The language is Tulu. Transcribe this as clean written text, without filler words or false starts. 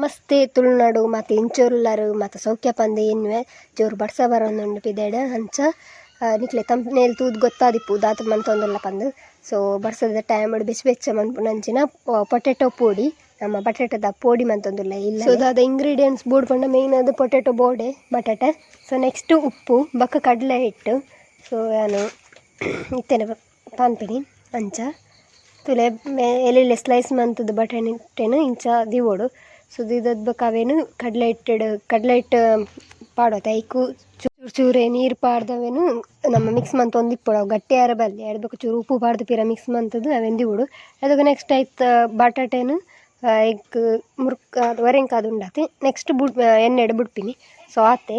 ನಮಸ್ತೆ ತುಳುನಾಡು ಮಾತ ಇಂಚೊಲ್ಲರ್ ಮಾತ ಸೌಖ್ಯ ಪಂದ್ ಎನ್ನುವೆ ಜೋರು ಬರ್ಸ ಬರೊಂದುಂಡು ಪಿದಯ್ಡ್ ಅಂಚ ನಿಕ್ಲೆ ಥಂಬ್‌ನೈಲ್ ತೂದು ಗೊತ್ತಾದಿಪ್ಪು ದಾದ ಮಂತೊಂದುಲ್ಲ ಪಂದ್. ಸೊ ಬರ್ಸದ ಟೈಮ್ ಡ್ ಬೆಚ್ಚ ಬೆಚ್ಚ ಮನ್ಪುನಂಚಿನ ಪೊಟೆಟೊ ಪೋಡಿ ನಮ ಬಟಾಟೆದ ಪೋಡಿ ಮಂತೊಂದುಲ್ಲ ಇಲ್ಲಡೆ. ಸೊ ದಾದ ಇಂಗ್ರೀಡಿಯೆಂಟ್ಸ್ ಬೋಡು ಪಂಡ ಮೈನ್ ಆದ್ ಪೊಟೆಟೊ ಬೋಡೆ ಬಟಾಟೆ. ಸೊ ನೆಕ್ಸ್ಟ್ ಉಪ್ಪು ಬೊಕ ಕಡಲೆ ಹಿಟ್ಟು. ಸೊ ಯಾನ್ ಇತ್ತೆನೆ ಪನ್ಪಿನಿ ಅಂಚ ತೂಲೆ ಎಲ್ಲೆಲ್ಲ್ಯ ಸ್ಲೈಸ್ ಮಂತುದು ಬಟಾಟೆನ್ ಇಂಚ ದೀವೊಡು. ಸೊ ದೀದ್ ಬೊಕ ಅವೆನ್ ಕಡಲೆ ಹಿಟ್ಟುಡು ಕಡಲೆ ಹಿಟ್ಟು ಪಾಡೊಡು ಐಕ್ ಚೂರು ಚೂರೆ ನೀರ್ ಪಾಡ್ದ್ ಅವೆನ್ ನಮ ಮಿಕ್ಸ್ ಮಂತೊಂದಿಪ್ಪೊಡು ಅವು ಗಟ್ಟಿ ಆವೆರೆ ಬಲ್ಲಿ ಐಡ್ ಬೊಕ ಚೂರು ಉಪ್ಪು ಪಾಡ್ದ್ ಪಿರ ಮಿಕ್ಸ್ ಮಂತುದು ಅವೆನ್ ದೀವೊಡು. ಅದಗ ನೆಕ್ಸ್ಟ್ ಐತ ಬಟಾಟೆನ್ ಐಕ್ ಮುರ್ಕಾದ್ ಒರೆಂಕಾದ್ ಉಂಡತೆ ನೆಕ್ಸ್ಟ್ ಎಣ್ಣೆಡ್ ಬುಡ್ಪಿನಿ. ಸೊ ಆತೆ.